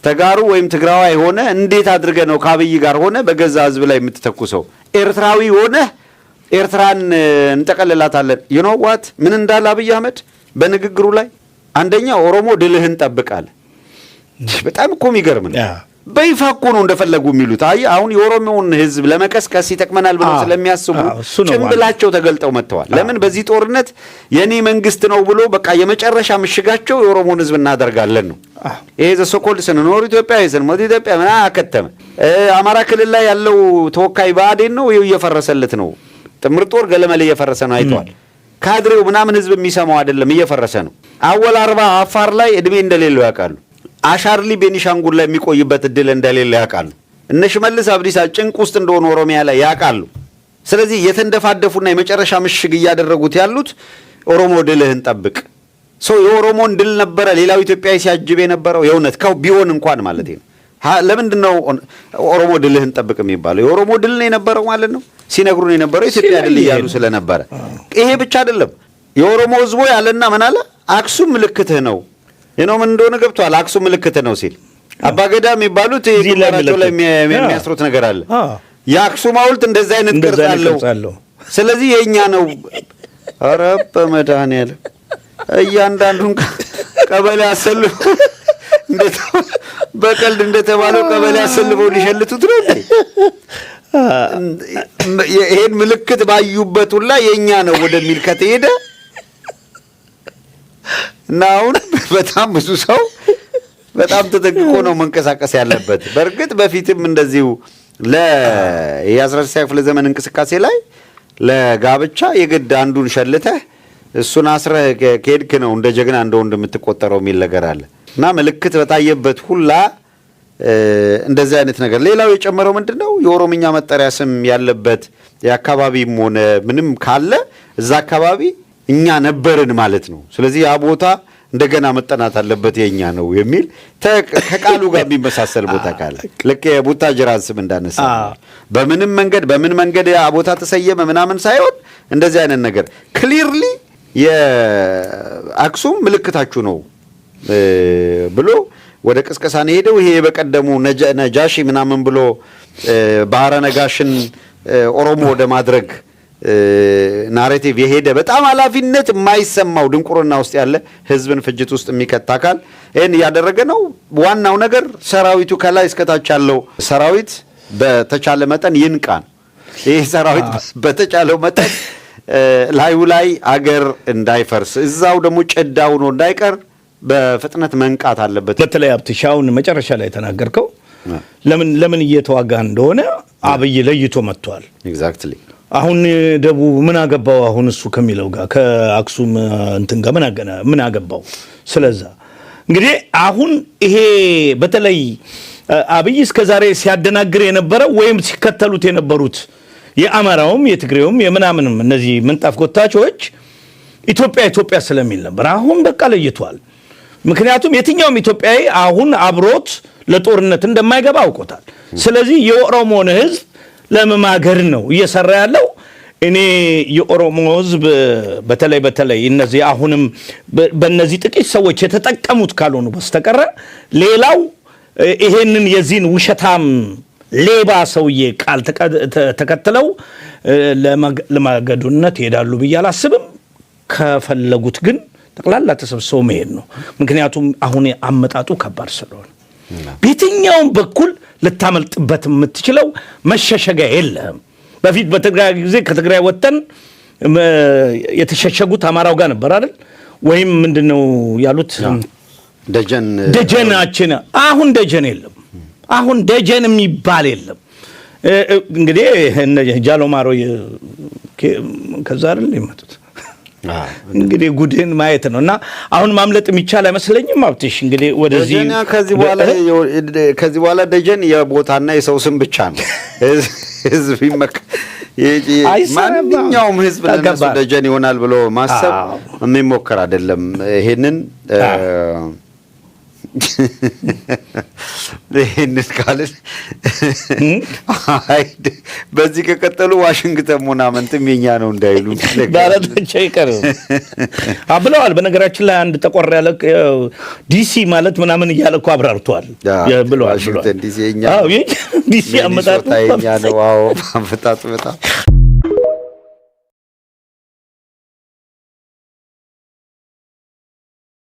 ተጋሩ ወይም ትግራዋይ ሆነ እንዴት አድርገህ ነው ከአብይ ጋር ሆነ በገዛ ህዝብ ላይ የምትተኩሰው? ኤርትራዊ ሆነ ኤርትራን እንጠቀልላታለን። You know what፣ ምን እንዳለ አብይ አህመድ በንግግሩ ላይ? አንደኛ ኦሮሞ ድልህን ጠብቃል። በጣም እኮ የሚገርም ነው። በይፋ እኮ ነው እንደፈለጉ የሚሉት። አይ፣ አሁን የኦሮሞውን ህዝብ ለመቀስቀስ ይጠቅመናል ብለው ስለሚያስቡ ጭንብላቸው ተገልጠው መጥተዋል። ለምን በዚህ ጦርነት የእኔ መንግስት ነው ብሎ በቃ የመጨረሻ ምሽጋቸው የኦሮሞን ህዝብ እናደርጋለን ነው። ይሄ the so-called ስንኖር ኢትዮጵያ፣ ስንሞት ኢትዮጵያ ምና አከተመ። አማራ ክልል ላይ ያለው ተወካይ ብአዴን ነው። ይኸው እየፈረሰለት ነው። ጥምር ጦር ገለመሌ እየፈረሰ ነው። አይተዋል። ካድሬው ምናምን ህዝብ የሚሰማው አይደለም፣ እየፈረሰ ነው። አወል አርባ አፋር ላይ እድሜ እንደሌለው ያውቃሉ። አሻርሊ ቤኒሻንጉል ላይ የሚቆይበት እድል እንደሌለ ያውቃሉ። እነ ሽመልስ አብዲሳ ጭንቅ ውስጥ እንደሆኑ ኦሮሚያ ላይ ያውቃሉ። ስለዚህ የተንደፋደፉና የመጨረሻ ምሽግ እያደረጉት ያሉት ኦሮሞ ድልህን ጠብቅ፣ ሰው የኦሮሞን ድል ነበረ ሌላው ኢትዮጵያዊ ሲያጅብ የነበረው፣ የእውነት ከው ቢሆን እንኳን ማለት ነው። ለምንድን ነው ኦሮሞ ድልህን ጠብቅ የሚባለው? የኦሮሞ ድል ነው የነበረው ማለት ነው። ሲነግሩን የነበረው ኢትዮጵያ ድል እያሉ ስለነበረ። ይሄ ብቻ አይደለም። የኦሮሞ ህዝቦ ያለና ምን አለ? አክሱም ምልክትህ ነው ነው፣ ምን እንደሆነ ገብቷል። አክሱም ምልክትህ ነው ሲል አባገዳ የሚባሉት ግንባራቸው ላይ የሚያስሩት ነገር አለ። የአክሱም ሐውልት እንደዚህ አይነት ቅርጽ አለው። ስለዚህ የእኛ ነው። ኧረ በመድኃኒዓለም፣ እያንዳንዱን ቀበሌ አሰልፎ፣ በቀልድ እንደተባለው ቀበሌ አሰልፈው ሊሸልቱት ነው እንዴ? ይሄን ምልክት ባዩበት ሁላ የእኛ ነው ወደሚል ከተሄደ እና አሁን በጣም ብዙ ሰው በጣም ተጠንቅቆ ነው መንቀሳቀስ ያለበት። በእርግጥ በፊትም እንደዚሁ የ16ኛ ክፍለ ዘመን እንቅስቃሴ ላይ ለጋብቻ የግድ አንዱን ሸልተህ እሱን አስረህ ከሄድክ ነው እንደ ጀግና፣ እንደ ወንድ የምትቆጠረው የሚል ነገር አለ እና ምልክት በታየበት ሁላ እንደዚህ አይነት ነገር። ሌላው የጨመረው ምንድን ነው? የኦሮምኛ መጠሪያ ስም ያለበት የአካባቢም ሆነ ምንም ካለ እዛ አካባቢ እኛ ነበርን ማለት ነው። ስለዚህ ያ ቦታ እንደገና መጠናት አለበት፣ የኛ ነው የሚል፣ ከቃሉ ጋር የሚመሳሰል ቦታ ካለ፣ ልክ የቡታጅራን ስም እንዳነሳ በምንም መንገድ በምን መንገድ ያ ቦታ ተሰየመ ምናምን ሳይሆን እንደዚህ አይነት ነገር clearly የአክሱም ምልክታችሁ ነው ብሎ ወደ ቅስቀሳ ነው የሄደው። ይሄ በቀደሙ ነጃሺ ምናምን ብሎ ባህረ ነጋሽን ኦሮሞ ወደ ማድረግ narrative የሄደ፣ በጣም ኃላፊነት የማይሰማው፣ ድንቁርና ውስጥ ያለ፣ ህዝብን ፍጅት ውስጥ የሚከት አካል ይህን እያደረገ ነው። ዋናው ነገር ሰራዊቱ ከላይ እስከታች ያለው ሰራዊት በተቻለ መጠን ይንቃ ነው። ይህ ሰራዊት በተቻለው መጠን ላዩ ላይ አገር እንዳይፈርስ፣ እዛው ደግሞ ጭዳ ሆኖ እንዳይቀር በፍጥነት መንቃት አለበት። በተለይ ሀብትሽ አሁን መጨረሻ ላይ የተናገርከው ለምን ለምን እየተዋጋ እንደሆነ አብይ ለይቶ መጥቷል። አሁን ደቡብ ምን አገባው? አሁን እሱ ከሚለው ጋር፣ ከአክሱም እንትን ጋር ምን አገባው? ስለዛ እንግዲህ አሁን ይሄ በተለይ አብይ እስከ ዛሬ ሲያደናግር የነበረው ወይም ሲከተሉት የነበሩት የአማራውም የትግሬውም የምናምንም እነዚህ ምንጣፍ ጎታቾች ኢትዮጵያ ኢትዮጵያ ስለሚል ነበር። አሁን በቃ ለይቷል። ምክንያቱም የትኛውም ኢትዮጵያዊ አሁን አብሮት ለጦርነት እንደማይገባ አውቆታል። ስለዚህ የኦሮሞን ሕዝብ ለመማገር ነው እየሰራ ያለው። እኔ የኦሮሞ ሕዝብ በተለይ በተለይ እነዚህ አሁንም በእነዚህ ጥቂት ሰዎች የተጠቀሙት ካልሆኑ በስተቀረ ሌላው ይሄንን የዚህን ውሸታም ሌባ ሰውዬ ቃል ተከትለው ለማገዶነት ይሄዳሉ ብዬ አላስብም። ከፈለጉት ግን ጠቅላላ ተሰብስበው መሄድ ነው። ምክንያቱም አሁን አመጣጡ ከባድ ስለሆነ በየትኛውም በኩል ልታመልጥበት የምትችለው መሸሸጊያ የለህም። በፊት በትግራይ ጊዜ ከትግራይ ወጥተን የተሸሸጉት አማራው ጋር ነበር አይደል? ወይም ምንድን ነው ያሉት? ደጀን። ደጀናችን። አሁን ደጀን የለም። አሁን ደጀን የሚባል የለም። እንግዲህ ጃሎማሮ ከዛ አይደል የመጡት? እንግዲህ ጉድህን ማየት ነው። እና አሁን ማምለጥ የሚቻል አይመስለኝም። ሀብትሽ እንግዲህ ወደዚህ ከዚህ በኋላ ደጀን የቦታና የሰው ስም ብቻ ነው። ህዝብ ማንኛውም ህዝብ ለነሱ ደጀን ይሆናል ብሎ ማሰብ የሚሞከር አይደለም። ይሄንን ይህንን ካልን፣ አይ በዚህ ከቀጠሉ ዋሽንግተን monument ም የኛ ነው እንዳይሉ። ማለታቸው አይቀርም ብለዋል። በነገራችን ላይ አንድ ጠቆር ያለ ዲሲ ማለት ምናምን እያለ እኮ አብራርተዋል ብለዋል። ዋሽንግተን ዲሲ የኛ ዲሲ አመጣጡ ሚኒሶታ የኛ ነው። አዎ፣ አመጣጡ በጣም